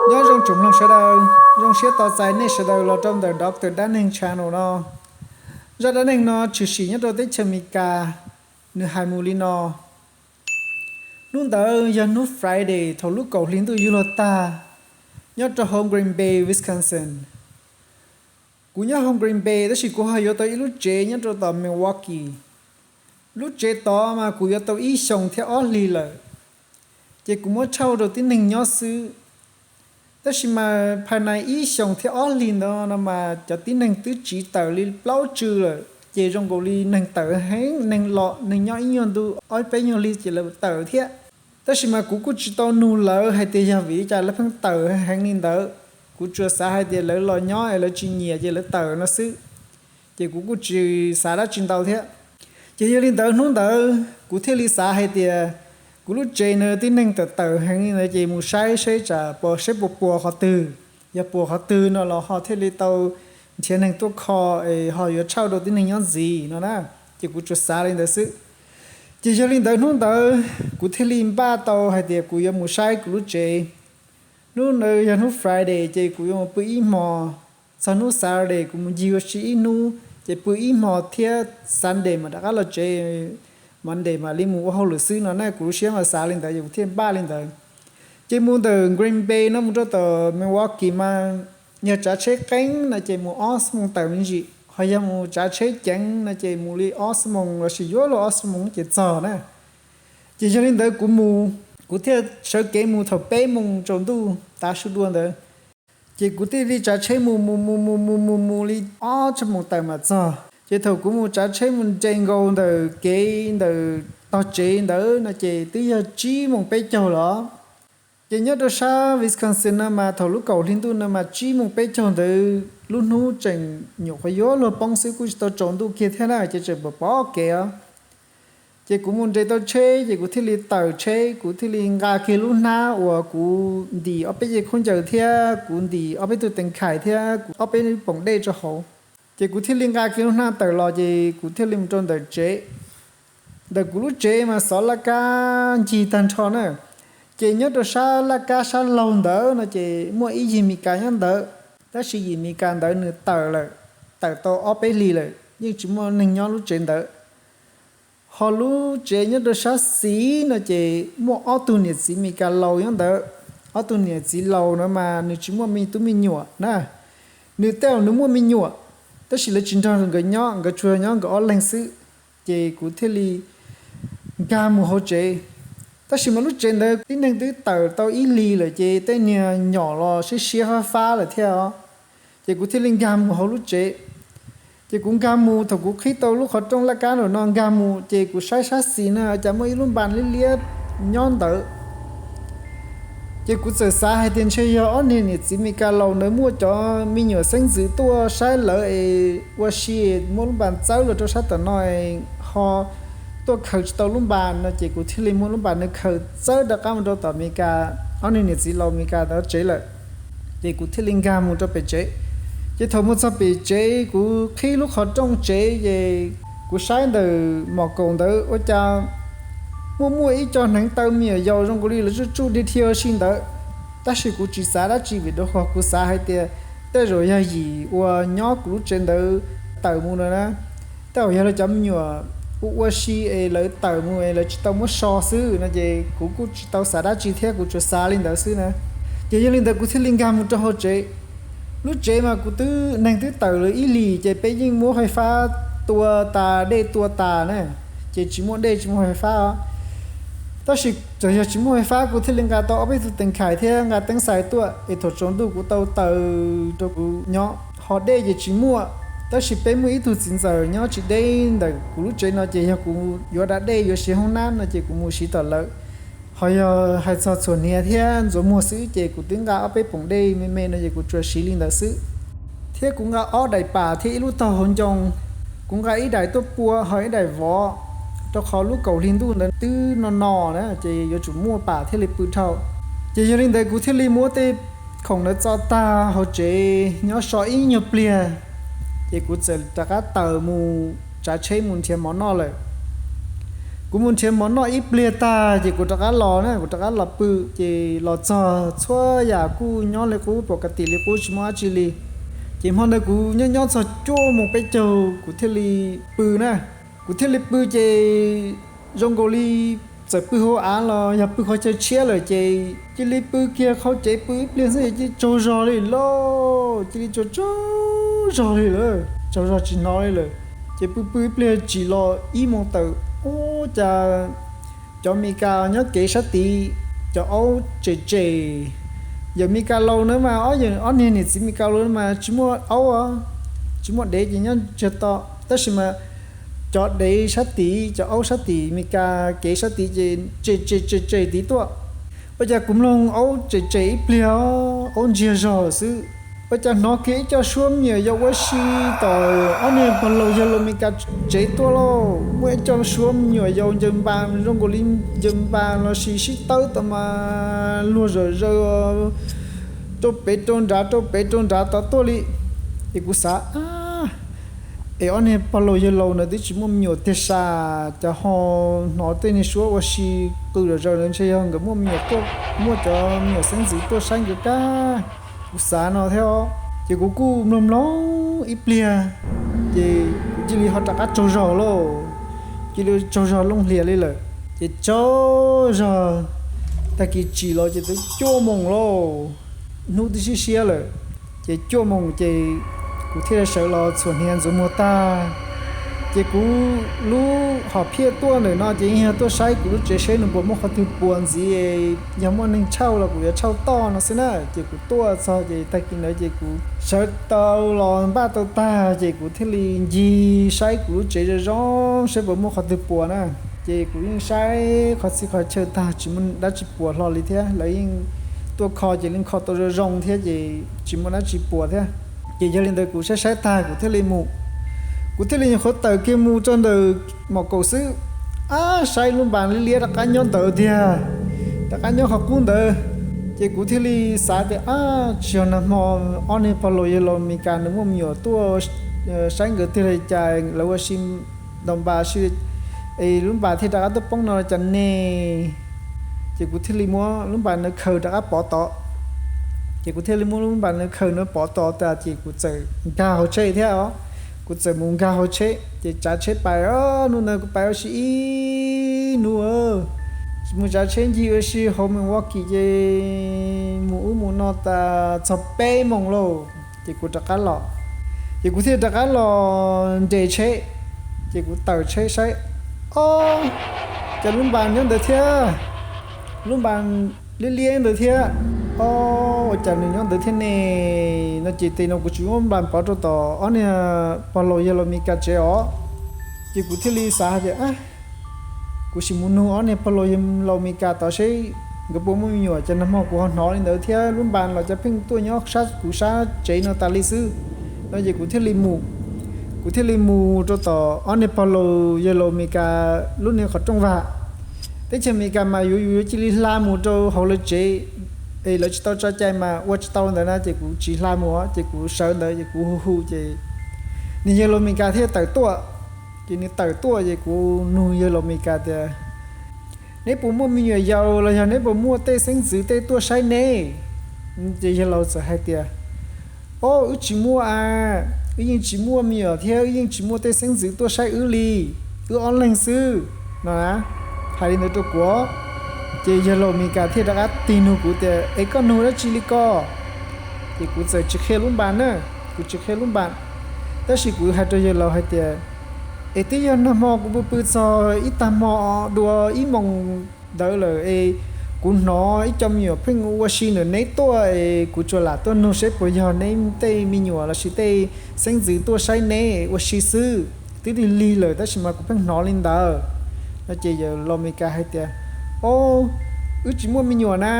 Nyob zoo tsoom mloog sawv daws, zoo siab tos txais nej sawv daws los rau ntawm Doctor Dab Neeg channel no. Zaj dab neeg no tshwm sim nyob rau teb chaws Amelikas, nws hais mus li no. Hnub ntawd yog hnub Friday thaum lub kaum hli ntuj yuav luag tag, nyob rau hauv Green Bay, Wisconsin. Kuv nyob hauv Green Bay tab sis kuv ho yuav tau ib lub tsev nyob rau tom Milwaukee. Lub tsev tod mas kuv yuav tau ib xyoos thiab ob hlis lawm, ces kuv muab tshauj rau tib neeg nyob xwb. Tab sis mas phaj nais ib xyoos thiab ob hlis ntawd no mas cov tib neeg twb tsiv tawm li plaub tsw lawm, ces zoo nkaus li neeg tawm heev, neeg los neeg nyob ib nyuag ntu ob peb nyuag hli ces lawv tawm thiab. Tab sis mas kuv kuj tsis tau nug lawv hais tias yog vim li cas lawv pheej tawm heev li ntawd. Kuv tsuas xav hais tias lawv los nyob es lawv tsis nyiam ces lawv tawm no xwb, ces kuv kuj tsis xav dab tsi ntau thiab. Ces yog li ntawd hnub ntawd kuv thiaj li xav hais tias kuv lub tsev no tib neeg tawm tawm heev li ntawd ces mus saib seb tsam puas, seb puas puas qhov twg. Yog puas qhov twg no los ho thiaj li tau nrhiav neeg tuaj kho es ho yuav tshauj rau tib neeg nyob ntxiv no na. Ces kuv tsuas xav li ntawd xwb. Ces yog li ntawd hnub ntawd kuv thiaj li npaj tau hais tias kuv yuav mus saib kuv lub tsev. Hnub ntawd yog hnub Friday ces kuv yuav mus pw ib hmos, txog hnub Saturday kuv mus ncig ua si ib hnub ces pw ib hmos thiab Sunday mas rov qab los tsev, Monday mam li mus ua hauj lwm xwb no na. Kuv lub siab mas xav li ntawd ces kuv thiaj npaj li ntawd. Ces mus ntawm Green Bay no mus rau tom Milwaukee mas yog tsav tsheb qeeb no ces mus ob xuab moos tawm me ntsis, ho yog mus tsav tsheb ceev no ces mus li ob xuab moos lossis yuav luag ob xuab moos ces txog na. Ces yog li ntawd kuv mus, kuv thiaj sawv kev mus thaum peb moos tsaus ntuj tav su dua ntawd. Ces kuv thiaj li tsav tsheb mus mus mus mus mus mus mus li ob xuab moos tawm mam txog. Ces thaum kuv mus tsav tsheb mus nres nkaus ntawm kev ntawm tog tsev ntawd no ces twb yog tsib moos peb caug los. Ces nyob rau sab Wisconsin no mas thaum lub kaum hli ntuj no mas tsib moos peb caug ntawd lub hnub tseem nyuam qhuav yuav luag poob xwb, kuj tsis tau tsaus ntuj kiag thiab na, ces tseem pom pom kev os. Ces kuv mus nres tau tsheb ces kuv thiaj li tawm tsheb, kuv thiaj li nqa kiag lub hnab uas kuv ntim ob peb ce khaub ncaws thiab kuv ntim ob peb tug tees khais thiab kuv ob peb poom dej rau hauv. Ces kuv thiaj li nqa kiag lub hnab tawm los ces kuv thiaj li mus rau ntawm tsev. Ntawm kuv lub tsev mas xov laj kab ncig tag nrho na. Ces nyob rau sab laj kab sab laug ntawd no ces muaj ib yim Meskas nyob ntawd, tab sis yim Meskas ntawd nws tawm lawm, tawm tau ob peb hlis lawm yeej tsis muaj neeg nyob lub tsev ntawd. Ho lub tsev nyob rau sab xis no ces muaj ob tug niam txiv Meskas laus nyob ntawd. Ob tug niam txiv laus no mas nws tsis muaj me tub me nyuam na. Nws tej zaum nws muaj me nyuam, tab sis lawv tsis nrog nkawd nyob, nkawd tsuas nyob nkawd ob leeg xwb. Ces kuv thiaj li nkag mus hauv tsev. Tab sis mas lub tsev ntawd tib neeg twb tawm tau ib hlis lawm ces tej niag nyom los siab siab fab fab lawm thiab os. Ces kuv thiaj li nkag mus hauv lub tsev. Ces kuv nkag mus, thaum kuv qhib tau lub qhov rooj laj kab nram no nkag mus ces kuv saib sab xis no cas muaj ib lub npas liab liab nyob ntawd. Ces kuv txawm xav hais tias ntshe yog ob niag niam txiv Meskas laus ntawd muaj cov me nyuam xeeb ntxwv tuaj saib lawv es ua si, muab lub npas txawb los rau sab tom no es ho tuaj khaws tsis tau lub npas no ces kuv thiaj li muab lub npas no khaws txawb rov qab mus rau tom Meskas, ob niag niam txiv laus Meskas ntawd tsev lawm. Ces kuv thiaj li nkag mus rau pem tsev. Ces thaum mus txog pem tsev kuv qhib lub qhov rooj tsev ces kuv saib ntawm mom kaum ntawd ua cas muaj muaj ib co hneev taw me nyuam yaus zoo nkaus li lawv tsuj tsuj dhia dhia ua si ntawd. Tab sis kuv tsis xav dab tsi vim rau qhov kuv xav hais tias tej zaum yog yim uas nyob kuv lub tsev ntawd tawm mus no na. Tej zaum yog lawv cov me nyuam ua ua si es lawv tawm mus es lawv tsis tau muab so xwb no ces kuv kuj tsis tau xav dab tsi thiab, kuv tsuas xav li ntawd xwb na. Ces yog li ntawd kuv thiaj li nkag mus rau hauv tsev. Lub tsev mas kuv twb, neeg twb tawm lawm ib hlis ces peb yeej muab fais fab tua tas, dej tua tas na, ces tsis muaj dej tsis muaj fais fab os. Tab sis txawm yog tsis muaj fais fab kuv thiaj li nqa tau ob peb tug tees khais thiab nqa teeb xais tuaj es thaum tsaus ntuj kuv tau taws rau kuv nyob. Ho dej ces tsis muaj, tab sis peb muaj ib tug txiv ntxawm nyob tsis deb ntawm kuv lub tsev no ces yog kuv yuav da dej yuav siv hoob nab no ces kuv mus siv tom lawv. Ho yog hais txog txhuam hniav thiab ntxuav muag xwb ces kuv twb nqa ob peb poom dej me me no ces kuv tsuas siv li ntawd xwb. Thiab kuv nqa ob daim pam thiab ib lub taug hauv ncoo. Kuv nqa ib daim tuaj pua ho ib daim vov, rau qhov lub kaum hli ntuj ntawd twb no no na ces yuav tsum muaj pam thiaj li pw dhau. Ces yog li ntawd kuv thiaj li muab tej khoom ntawd txo tag hauv tsev nyob so ib nyuag pliag, ces kuv txawm rov qab taws mus tsav tsheb mus nrhiav mov noj lawm. Kuv mus nrhiav mov noj ib pliag tag ces kuv rov qab los na, kuv rov qab los pw. Ces los txog txhua yam kuj nyob li qub, pom ka tim li qub, tsis muaj dab tsi li. Ces hmo ntawd kuv nyob nyob txog cuaj moos peb caug kuv thiaj li pw na. Kuv thiaj li pw ces zoo nkaus li txawm pw hauv av los yog pw qhov chaw tshiab lawm ces cia li pw kiag qhov cev pw ib pliag xwb ces cia li tsaug zog li lauj, cia li tsaug tsaug zog li lawm, tsaug zog tsis hnov li lawm. Ces pw pw ib pliag tsim los ib moos tawm, ub, cas cov Mes Kas nyob kev sab tid, cov aub tsem tsem. Yawm Mes Kas laus na mas, ob yawm, ob niag niam txiv Mes Kas laus mas tsis muaj aub, tsis muaj dev ces nyob ntsiag to. Tab sis mas cov dev sab tid, cov aub sab tim Mes Kas kev sab tid ces tsem tsem tsem tsem tid tuaj. Ua cas kuv mloog aub tsem tsem ib pliag, aub ntsiag zog xwb. Ua cas hnov kiag ib co suab me nyuam yaus ua si tom ob niag pog laus yawg laus Mes Kas tsev tuaj lauj. Muaj ib co suab me nyuam yaus ncaws npas zoo nkaus li ncaws npas los sis sib tawb tau mas luag zom zaws rau pem rau nrad rau pem rau nrad tod tuaj li. Ces kuv xav, es ob niag pog laus yawg laus ntawd twb tsis muaj me nyuam tiag sas, cas ho hnov tej niag suab ua si qw zom zaws ntawd, ntshe yog nkawd muaj me nyuam tuaj, muaj cov me nyuam xeeb ntxwv tuaj saib nkawd kag. Kuv xav no thiab, ces kuv kuj mloog mloog ib pliag, ces kuv cia li ho rov qab tsaug zog lauj, cia li tsaug zog looj hlias li lawm. Ces tsaug zog, tag kis tsim los ces twb cuaj moos lauj, hnub twb siab siab lawm. Ces cuaj moos ces kuv thiaj li sawv los txhuam hniav ntxuav muag tag. Ces kuv lub hom phiaj tuaj ntawm no ces yog tuaj saib kuv lub tsev seb nws puas muaj qhov twg puas ntxiv, yog muaj neeg tshauj los kuv yuav tshauj toj no xwb na. Ces kuv tuaj txog ces tag kis ntawd ces kuv sawv tau los npaj tau tag ces kuv thiaj li ncig saib kuv lub tsev zoo zoo seb puas muaj qhov twg puas na. Ces kuv yeej saib qhov txhia qhov chaw tag tsis muaj dab tsi puas hlo li thiab, lawv yeej tuaj kho ces yeej kho tau zoo zoo thiab ces tsis muaj dab tsi puas thiab. Ces yog li ntawd kuv saib saib tag kuv thiaj li mus. Kuv thiaj li nyuam qhuav tawm kiag mus rau ntawm mom kaum xwb, ab, saib lub npas liab liab rov qab nyob ntawd tiag, rov qab nyob qhov qub ntawd. Ces kuv thiaj li xav tias, ab, tsis yog nag hmo ob niag pog laus yawg laus Mes Kas nws muaj me nyuam tuaj saib nkawd tiag li cas lawv ua si ntaus npas si es lub npas thiaj rov qab tuaj poob no cas ne. Ces kuv thiaj li muab lub npas ntawd khaws rov qab pov tod. Ces kuv thiaj li muab lub npas ntawd khaws no pov tod tas ces kuv txawm nkag hauv tsheb thiab os. Kuv txawm mus nkag hauv tsheb ces tsav tsheb pais, hnub ntawd kuv pais ua si ib hnub, mus tsav tsheb ncig ua si hauv Milwaukee ces mus ub mus no tas txog peb moos lauj ces kuv rov qab los. Ces kuv thiaj rov qab los nres tsheb, ces kuv tawm tsheb saib, ob, cas lub npas nyob ntawd thiab, lub npas liab liab ntawd thiab, ob, ua cas nws nyob ntawd thiab ne. No ces tes no kuv tsis muab npas pov rau tom ob niag pog laus yawg laus Mes Kas tsev os. Ces kuv thiaj li xav hais tias, kuv sim mus nug ob niag pog laus yawg laus Mes Kas tod seb nkawd puas muaj me nyuam, cas nag hmo kuv ho hnov li ntawd thiab lub npas los cas pheej tuaj nyob sab kuv sab tsev no tas li xwb. No ces kuv thiaj li mus, kuv thiaj li mus rau tom ob niag pog laus yawg laus Mes Kas lub niag qhov rooj vag. Teb chaws Amelikas mas yuav yus yuav cia li hla mus rau hauv lawv tsev, es lawv tsis tau tso cai mas ua tsis tau ntawd na, ces kuv tsis hla mus, ces kuv sawv ntawd ces kuv hu hu ces niag yawg laus Amelikas thiaj tawm tuaj. Ces nws tawm tuaj ces kuv nug yawg laus Amelikas tias, neb puas muaj me nyuam yaus los yog neb puas muaj tej xeeb ntxwv tej tuaj saib neb? Ces yawg laus txawm hais tias, ob, wb tsis muaj a, wb yeej tsis muaj me nyuam thiab wb yeej tsis muaj tej xeeb ntxwv tuaj saib wb li, wb ob leeg xwb no na. Hais li ntawd rau kuv, ces yawg laus Amelikas thiaj rov qab tig nug kuv tias, es koj nug dab tsi li ko? Ces kuv txawm tsis qhia lub npas na, kuv tsis qhia lub npas. Tab sis kuv hais rau yawg laus hais tias, es twb yog nag hmo kuv pw pw txog ib tag hmo dua ib moos ntawd lawm es kuv hnov ib co me nyuam pheej ua si ntawm neb tuaj es kuv tsuas lam tuaj nug seb puas yog neb tej me nyuam lossis tej xeeb ntxwv tuaj saib neb ua si xwb. Twb lig lig lawm tab sis mas kuv pheej hnov li ntawd. No ces yawg laus Amelikas hais tias, ob, wb tsis muaj me nyuam na,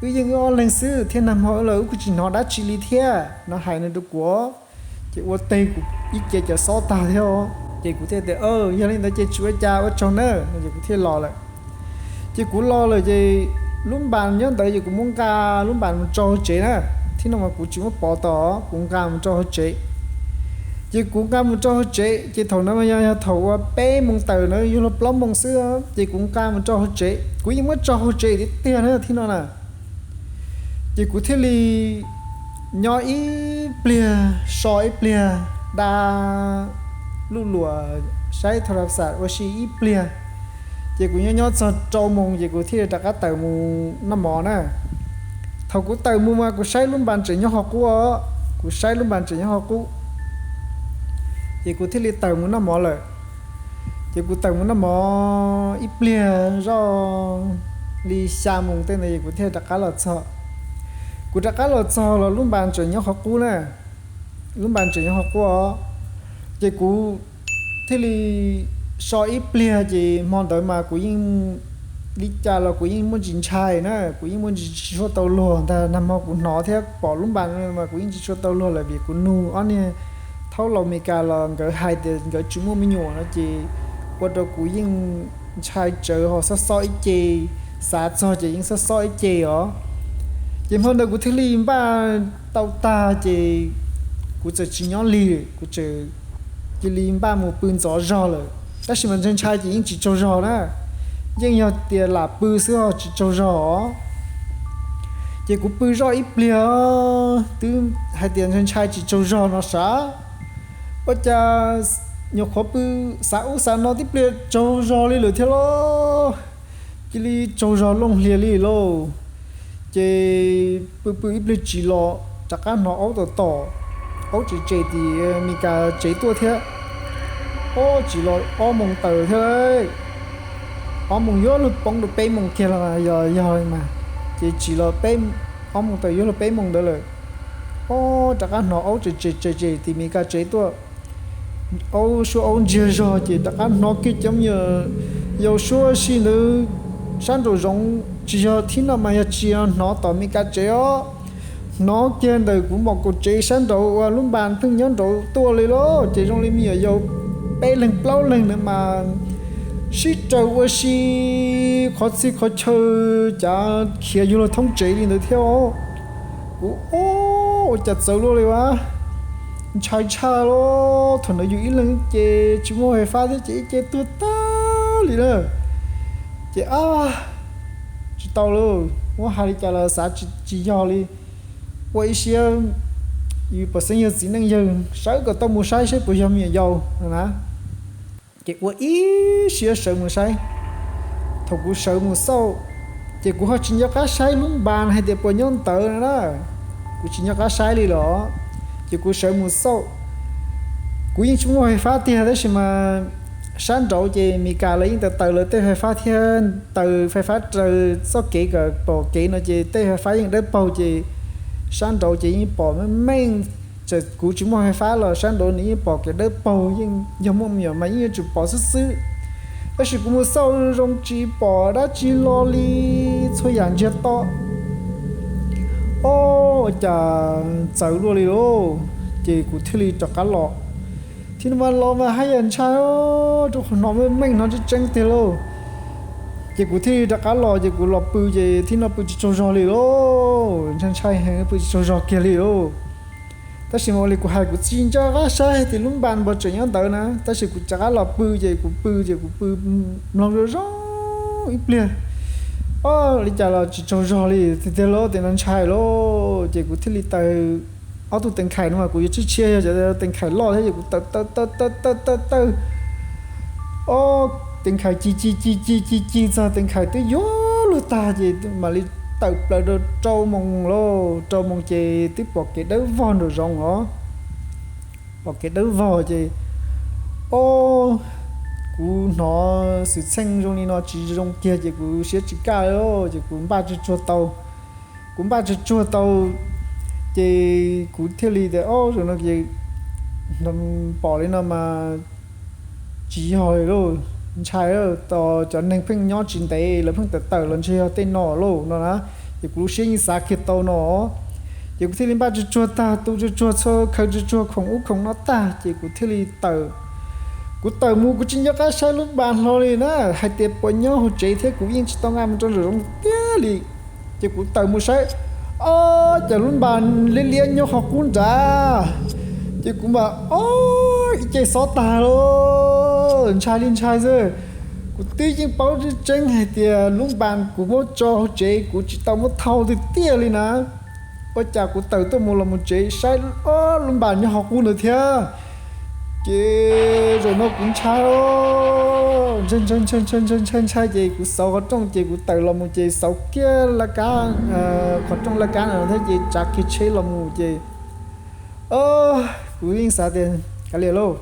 wb yeej wb ob leeg xwb thiab nag hmo los wb kuj tsis hnov dab tsi li thiab no, hais no rau kuv. Ces ua teg kuv ib ce cov xob tag thiab, ces kuv thiaj tias, yog li ntawd ces tsis ua cas, ua tsaug na no ces kuv thiaj los lawm. Ces kuv los lawm ces lub npas nyob ntawd ces kuv muab nqa lub npas mus tso hauv tsev na, thiab no mas kuv tsis muab pov tod, kuv nqa mus tso hauv tsev. Ces kuv nqa mus rau hauv tsev, ces thaum no yog thaum uas peb moos tawm na, yog luag plaub moos xwb, ces kuv nqa mus rau hauv tsev, kuv yeej muab tso hauv tsev tiag tiag na thiab no na. Ces kuv thiaj li nyob ib pliag, so ib pliag, da luj luam saib tho ra xam ua si ib pliag, ces kuv nyob nyob txog rau moos ces kuv thiaj li rov qab tawm mus noj mov na. Thaum kuv tawm mus mas kuv saib lub npas tseem nyob qhov qub os, kuv saib lub npas tseem nyob qhov qub, ces kuv thiaj li tawm mus noj mov lawm. Ces kuv tawm mus noj mov ib pliag zoj li xya moos tej ntawd es kuv thiaj rov qab los txog. Kuv rov qab los txog los lub npas tseem nyob qhov qub na, lub npas tseem nyob qhov qub os. Ces kuv thiaj li so ib pliag, ces hmo ntawd mas kuv yeej, li cas los kuv yeej muaj ntsis ntshai na, kuv yeej muaj ntsis tsis tshua tau luag ntag. Nag hmo kuv hnov thiab pom lub npas mas kuv yeej tsis tshua tau luag lawm vim kuv nug ob niag thaub laus Meskas los nkawd hais tias nkawd tsis muaj me nyuam no ces ua rau kuv yeej ntshai tsawv ho xob xob ib ce, xav txog ces yeej xob xob ib ce os. Ces hmo ntawd kuv thiaj li npaj tau tag ces kuv txawm tsis nyob lig, kuv txawm cia li npaj mus pw ntxov zog lawm. Tab sis mas ntshai ntshai ces yeej tsis tsaug zog na, yeej yog tias lam pw xwb ho tsis tsaug zog os. Ces kuv pw zoj ib pliag, twb hais tias ntshai ntshai tsis tsaug zog no sav, ua cas nyuam qhuav pw xav ub xav no tib pliag tsaug zog li lawm thiab lauj. Cia li tsaug zog looj hlias li lauj. Ces pw pw ib pliag tsis los rov qab hnov aub tom tom, aub tsev tsev tim Meskas tsev tuaj thiab. Ob tsis los ob moos tawm thiab, ob moos yuav luag poob rau peb moos kiag los yog yog mas, ces tsis los peb, ob moos tawm yuav luag peb moos ntawd lawm. Ob rov qab hnov aub tsev tsev tsev tsev tim Meskas tsev tuaj, aub suab aub ntsiag zog ces rov qab hnov kiag cov me nyuam yaus suab si ntawd sab nraum zoov, tsis yog thib no mas yog tsis hnov tom Meskas tsev os. Hnov kiag ntawm kuv mom kaum tsev sab nraud uas lub npas pheej nyob nraud tuaj li lauj. Ces zoo li me nyuam yaus peb leeg plaub leeg ntawd mas sib raws ua si qhov txhia qhov chaw, cav khiav yuav luag thoob tsev li ntawd thiab. Kuv, o, ua cas txawv luaj li as, ntshai tshaj lauj. Thaum ntawd yus ib leeg ces tsis muaj fais fab thiab ces ib ce tuag tag li na. Ces a, tsis tau lauj, muab hais li cas los xav tsis yog li. Ua ib siab, yus pom xeeb yawg txiv neej yawg sawv kom tau mus saib saib puas yog me nyuam yaus no na. Ces ua ib siab sawv mus saib. Thaum kuv sawv mus xauj, ces kuv ho tsis nco qab saib lub npas hais tias puas nyob ntawd no na. Kuv tsis nco qab saib li los, ces kuv sawv mus xauj. Kuv yeej tsis muaj fais fab tiag tab sis mas sab nraud ces Meskas lawv yeej taws taws lawv tej fais fab thiab, taws fais fab raws txoj kev kom pom kev no ces tej fais fab yeej dawb paug ces sab nraud ces yeej pom meej meej. Txawm kuv tsis muaj fais fab los sab nraud nws yeej pom kev dawb paug, yeej yog muaj me nyuam mas yeej yuav tsum pom xwb xwb. Tab sis kuv mus xauj zoo tsis pom dab tsi los li, txhua yam ntsiag to. O, ua cas txawv luaj li lauj. Ces kuv thiaj li rov qab los. Thib no mas los mas haj yam ntshai, rau qhov hnov meej meej, hnov tseeb tseeb tiag lauj. Ces kuv thiaj li rov qab los, ces kuv los pw ces thib no pw tsis tsaug zog li lauj, ntshai ntshai heev, pw tsis tsaug zog kiag li lauj. Tab sis mas ua li kuv hais, kuv tsis nco qab saib hais tias lub npas puas tseem nyob ntawd na, tab sis kuv rov qab los pw ces kuv pw ces kuv pw mloog zoo zoo ib pliag. O, li cas los tsis tsaug zog li tiag tiag lauj, tias no ntshai lauj. Ces kuv thiaj li taws ob tug tees khais no mas kuv yuav tshiab tshiab, yog cov tees khais loj thiab ces kuv taws taws taws taws taws taws taws. O, tees khais ci ci ci ci ci ci txog tees khais twb yuav luag tag ces mam li tawm plaws rau rau moos lauj. Rau moos ces twb pom kev dawb vog nraum zoov os. Pom kev dawb vog ces, o, kuv hnov xwm txheej zoo li no tsis zoo kiag ces kuv siab tsis kaj li, ces kuv npaj tsuag tsuag tau. Kuv npaj tsuag tsuag tau ces kuv thiaj li tias, o, zaum no ces pom li no mas tsis yog li lauj, ntshai, tos cov neeg pheej nyob tsis ntev lawv pheej tawm tawm los ntshe yog tej no lauj no na. Ces kuv lub siab yeej xav kiag tau no. Ces kuv thiaj li npaj tsuag tsuag tag, tu tsuag tsuag txhua, khaws tsuag tsuag khoom ub khoom no tag ces kuv thiaj li tawm. Kuv tawm mus kuv tsis nco qab saib lub npas hlo li na, hais tias puas nyob hauv tsev thiab kuv yeej tsis tau nqa mus rau nraum zoov tiag li. Ces kuv tawm mus saib, o, cas lub npas liab liab nyob qhov qub nrad. Ces kuv mam ob ib ce xob tag lawm, ntshai li ntshai xwb. Kuv twb yeej paub tseeb tseeb hais tias lub npas kuv muab tso hauv tsev, kuv tsis tau muab thau tiag tiag li na. Ua cas kuv tawm tuaj mus los mus tsev saib ob lub npas nyob hauv qub ntawd thiab. Ces zaum no kuv ntshai os, ntshai ntshai ntshai ntshai ntshai ntshai ntshai ces kuv xauv qhov rooj ces kuv tawm los mus ces xauv kiag laj kab, qhov rooj laj kab no thiab ces tsav kiag tsheb los mus ces, o, kuv yeej xav tias kav liam lauj,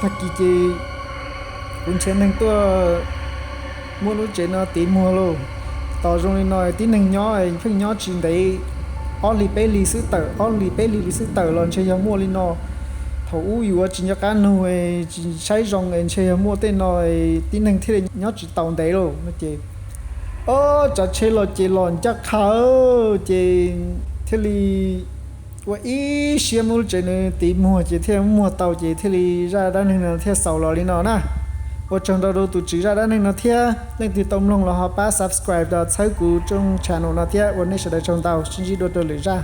tag kis ces kuv nrhiav neeg tuaj muab lub tsev no tiv muag lauj. Tos zoo li no tib neeg nyob pheej nyob tsis ntev, ob hlis peb hlis xwb tawm, ob hlis peb hlis xwb tawm los ntshe yog muaj li no. Thaum ub yus ua tsis nco qab nug, tsis saib zoo es ntshe yog muaj tej no, tib neeg thiaj li nyob tsis tau ntev lauj no ces, o, tsav tsheb los ces los ncaj qha ces thiaj li ua ib siab muab lub tsev no tiv muag ces thiaj muag tau ces thiaj li zaj dab neeg no thiaj xaus los li no na. Ua tsaug ntau rau tus tswv zaj dab neeg no thiab, leej twg tau mloog los ho pab subscribe txhawb kuv tshooj channel no thiab. Ua nej sawv daws tsaug ntau, sib ntsib dua rau lwm zaj.